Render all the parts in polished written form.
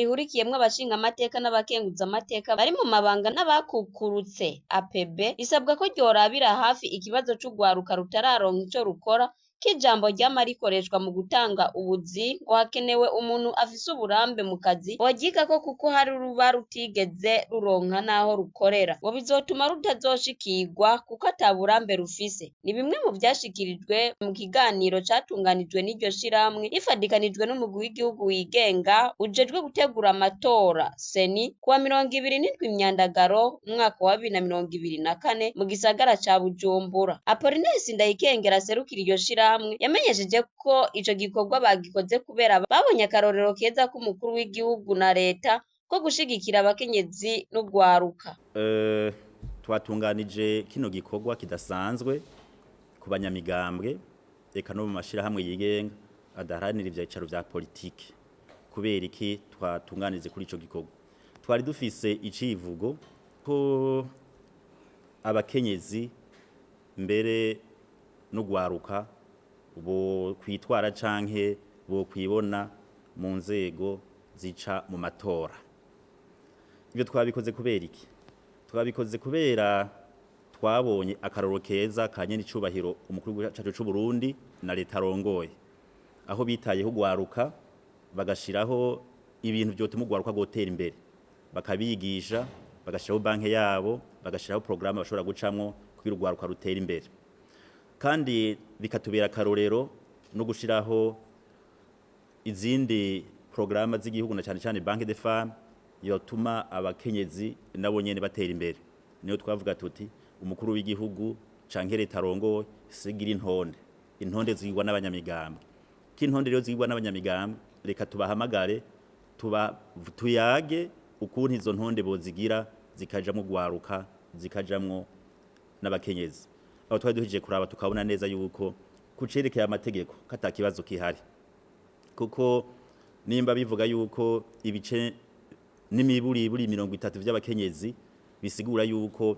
rihurikiyemwo abashingamateka n'abakenguzamateka bari mu mabanga n'abakukurutse APB risabwa ko ryorabira hafi ikibazo c'urwaruka rutararonka ico rukora, ko ijambo ryama rikoreshwa mu gutanga ubuzi ngo hakenewe umuntu afise uburambe mu kazi boryigako kuko hari uruba rutigeze ruronka n'aho rukorera, ngo bizotuma rutazoshikirwa kuko ata burambe rufise. Ni bimwe mu vyashikirijwe mu kiganiro catunganijwe n'iryo shirahamwe rifadikanijwe n'umugwi w'igihugu wigenga ujejwe gutegura amatora CENI kuwa 27 Myandagaro umwaka wa 2024 mu gisagara ca Bujumbura. Apollinaire Sindayikengera aserukira iryo shirahamwe yamenyesheje ko ico gikorwa bagikoze kubera babonye akarorero keza k'umukuru w'igihugu na leta ko gushigikira abakenyezi n'urwaruka. Twatunganije kino gikorwa kidasanzwe ku banyamigambwe eka no mu mashirahamwe yigenga adaharanira ivyicaro vya politike. Kubera iki twatunganije kuri ico gikorwa? Twari dufise icivugo ko abakenyezi mbere n'urwaruka bo kwitwara canke bo kwibona mu nzego zica mu matora. Ibyo twabikoze kubera iki? Twabikoze kubera twabonye akaroro keza ka nyenicubahiro umukuru w'igihugu c'u Burundi na leta arongoye, aho bitayeho urwaruka bagashiraho ibintu vyotuma urwaruka rwotera imbere, bakabigisha, bagashiraho banke yabo, bagashiraho porogaramu bashobora gucamwo kugira urwaruka rutera imbere. Kandi bikatubera akarorero no gushiraho izindi porogaramu z'igihugu na cane cane banke de femmes yotuma abakenyezi nabo nyene batera imbere. Niyo twavuga tuti umukuru w'igihugu canke leta arongoye sigira intonde, intonde zigirwa n'abanyamigambwe. Ko intonde rero zigirwa n'abanyamigambwe, reka tubahamagare tuyage ukuntu izo ntonde bozigira zikajamwo urwaruka, zikajamwo n'abakenyezi. Aho twari duhejeje kuraba tukabona neza yuko kucerekeye amategeko kata kibazo kihari, kuko nimba bivuga yuko ibice n'imiburiburi 30 vy'abakenyezi bisigura yuko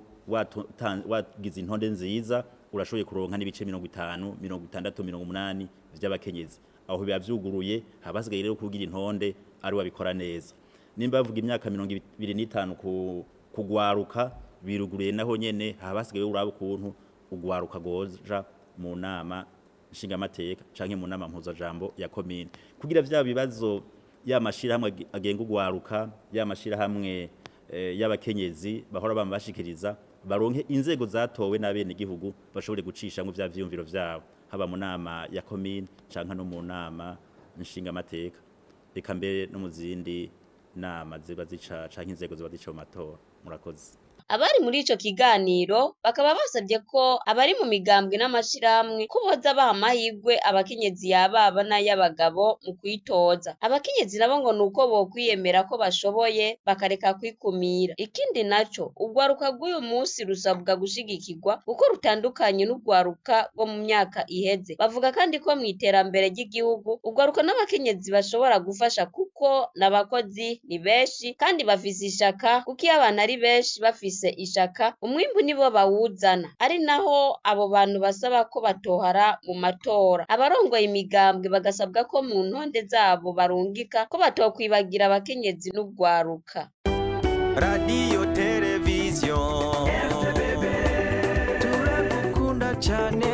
wagize intonde nziza urashoboye kuronka n'ibice 50, 60, 80 vy'abakenyezi. Aho biba vyuguruye, haba hasigaye rero kugira intonde ari wabikora neza. Nimba bavuga imyaka 25 kugwaruka biruguruye, naho nyene haba hasigaye uraba ukuntu ugwaruka goja mu nama nshingamateka canke mu nama mpuzajambo ya komine, kugira vya bibazo ya mashirahamwe agenga ugwaruka, ya mashirahamwe y'abakenyezi bahora bamubashikiriza, baronke inzego zatowe n'abene gihugu bashobore gucishamwo vya vyiyumviro vyabo, haba mu nama ya komine canke no mu nama nshingamateka, eka mbere no mu zindi nama ziba zica canke inzego ziba zica mu matora. Murakoze. Abari muri ico kiganiro bakaba basabye ko abari mu migambwe n'amashirahamwe ko boza baha amahirwe abakenyezi yababa n'ay'abagabo mu kwitoza. Abakenyezi nabo ngo nuko bokwiyemera ko bashoboye bakareka kwikumira. Ikindi naco, urwaruka rw'uyu munsi rusabwa gushigikirwa kuko rutandukanye n'urwaruka rwo mu myaka iheze. Bavuga kandi ko mw'iterambere ry'igihugu urwaruka n'abakenyezi bashobora gufasha kuko n'abakozi ni benshi kandi bafise ishaka, kuko iyo abantu ari benshi bafise ishaka umwimbu nibo bawuzana. Ari naho abo bantu basaba ko batohara mu matora. Abarongoye imigambwe bagasabwa ko mu ntonde zabo barungika ko batokwibagira abakenyezi n'urwaruka. Radiyo, televiziyo, turagukunda cyane.